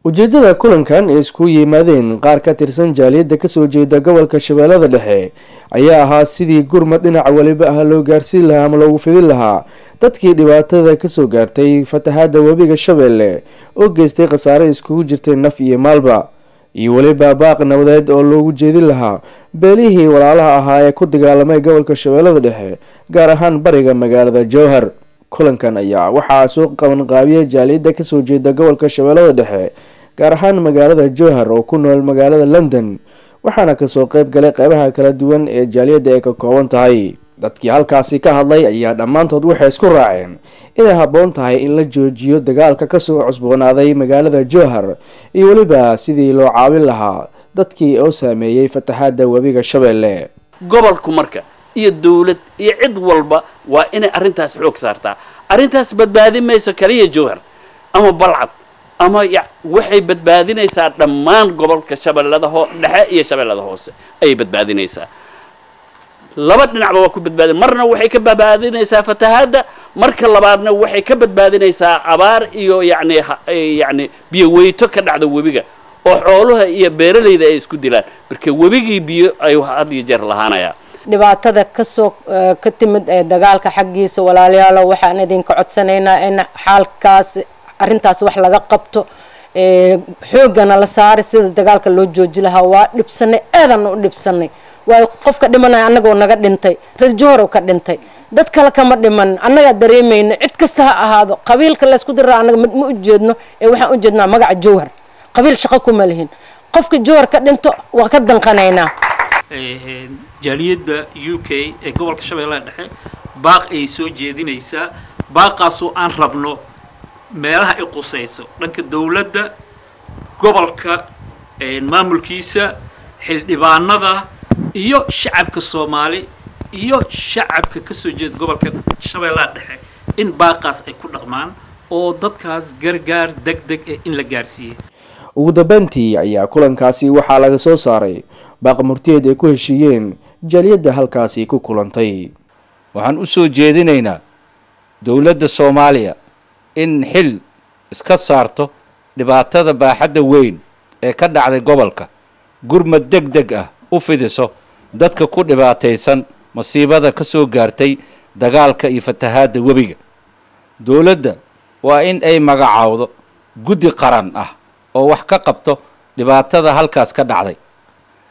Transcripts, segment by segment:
Ujeedada kulankan ay isku yimaadeen qaar ka tirsan jaaliyadda kasoo jeeda gobolka Shabeellada Dhexe ayaa ahaa sidii gurmad dhinaca waliba ah loo gaarsiin lahaa ama loogu fidin lahaa dadkii dhibaatada kasoo gaartay fatahaada webiga Shabeelle oo geystay khasaare iskugu jirtay naf iyo maalba, iyo weliba baaq nabadeed oo loogu jeedin lahaa beelihii walaalaha ahaa ee ku dagaalamay gobolka Shabeellada Dhexe, gaar ahaan bariga magaalada Jowhar. Kulankan ayaa waxaa soo qaban qaabiyay jaaliyadda kasoo jeeda gobolka Shabeellada Dhexe, gaar ahaan magaalada Jowhar, oo ku nool magaalada London, waxaana kasoo qeyb galay qeybaha kala duwan ee jaaliyadda ay ka kooban tahay. Dadkii halkaasi ka hadlay ayaa dhammaantood waxay isku raaceen inay habboon tahay in la joojiyo dagaalka kasoo cusboonaaday magaalada Jowhar iyo weliba sidii loo caawin lahaa dadkii oo saameeyey fatahaada webiga Shabeelle. Gobolku marka iyo dawlad iyo cid walba waa inay arrintaas xoog saartaa. Arrintaas badbaadin mayso kaliya Jowhar ama Balcad ama waxay badbaadinaysaa dhammaan gobolka Shabeellada Dhexe iyo Shabeellada Hoose ayay badbaadinaysaa. Laba dhinacba waa ku badbaadin, marna waxay ka badbaadinaysaa fatahaadda, marka labaadna waxay ka badbaadinaysaa abaar iyo yacni biyo weyto ka dhacda webiga oo xoolaha iyo beeralayda ay isku dilaan, marka webigii biyo ayuu had iyo jeer lahaanayaa. Dhibaatada kasoo ka timid ee dagaalka xaggiisa, walaalayaalo, waxaan idinka codsanaynaa in xaalkaas arrintaas wax laga qabto, xooggana la saaray sida dagaalka loo jooji lahaa. Waa dhibsanay, aadaan u dhibsanay, waayo qofka dhimanaya annagoo naga dhintay, reer Johorow ka dhintay, dad kale kama dhiman, annagaa dareemayna. Cid kasta ha ahaado, qabiilka laysku diraa annaga ma ujeedno, ee waxaan ujeednaa magaca Jowhar, qabiil shaqo kuma lihin. Qofka Jowhar ka dhinto waa ka danqanaynaa. Jaaliyadda UK ee gobolka Shabeellaha Dhexe baaq ay soo jeedinaysaa, baaqaasoo aan rabno meelaha ay qusayso, dhanka dowladda gobolka, maamulkiisa, xildhibaanada iyo shacabka Soomaali iyo shacabka ka soo jeeda gobolka Shabeellaha Dhexe, in baaqaas ay ku dhaqmaan oo dadkaas gargaar deg deg eh in la gaarsiiyey. Ugu dambeyntii ayaa kulankaasi waxaa laga soo saaray baaq murtiyeed ay ku heshiiyeen jaaliyadda halkaasi ku kulantay. Waxaan u soo jeedinaynaa dowladda Soomaaliya in xil iska saarto dhibaatada baaxadda weyn ee ka dhacday gobolka, gurmad deg deg ah u fidiso dadka ku dhibaataysan masiibada ka soo gaartay dagaalka iyo fatahaadda webiga. Dowladda waa in ay magacaawdo guddi qaran ah oo wax ka qabto dhibaatada halkaas ka dhacday,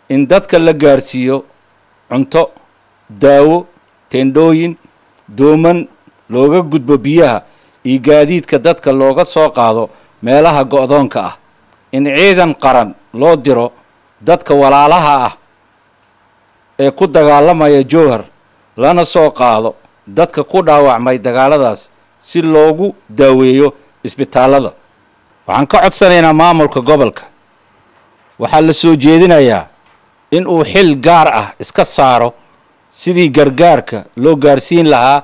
in dadka la gaarsiiyo cunto, daawo, teendhooyin, dooman looga gudbo biyaha iyo gaadiidka dadka looga soo qaado meelaha go'doonka ah, in ciidan qaran loo diro dadka walaalaha ah ee ku dagaalamaya Jowhar, lana soo qaado dadka ku dhaawacmay dagaaladaas si loogu daaweeyo isbitaallada. Waxaan ka codsanaynaa maamulka gobolka, waxaa la soo jeedinayaa in uu xil gaar ah iska saaro sidii gargaarka loo gaarsiin lahaa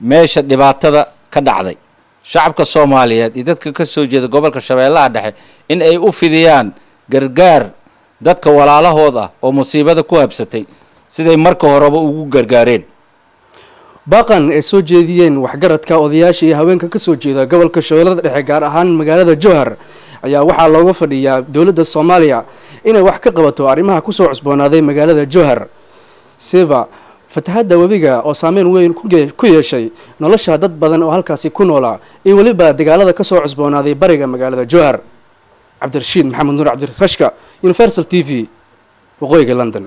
meesha dhibaatada ka dhacday. Shacabka Soomaaliyeed iyo dadka ka soo jeeda gobolka Shabeellaha Dhexe in ay u fidiyaan gargaar dadka walaalahood ah oo musiibada ku habsatay, siday marka horeba ugu gargaareen. Baaqan ay soo jeediyeen waxgaradka, odayaasha iyo haweenka kasoo jeeda gobolka Shabeellada Dhexe, gaar ahaan magaalada Jowhar, ayaa waxaa looga fadhiyaa dowladda Soomaaliya inay wax ka qabato arrimaha kusoo cusboonaaday magaalada Jowhar, siba fatahadda webiga oo saameyn weyn ku yeeshay nolosha dad badan oo halkaasi ku noolaa, iyo weliba dagaalada kasoo cusboonaaday bariga magaalada Jowhar. Cabdirashiid Maxamed Nuur Cabdirashka, Universal TV, waqooyiga London.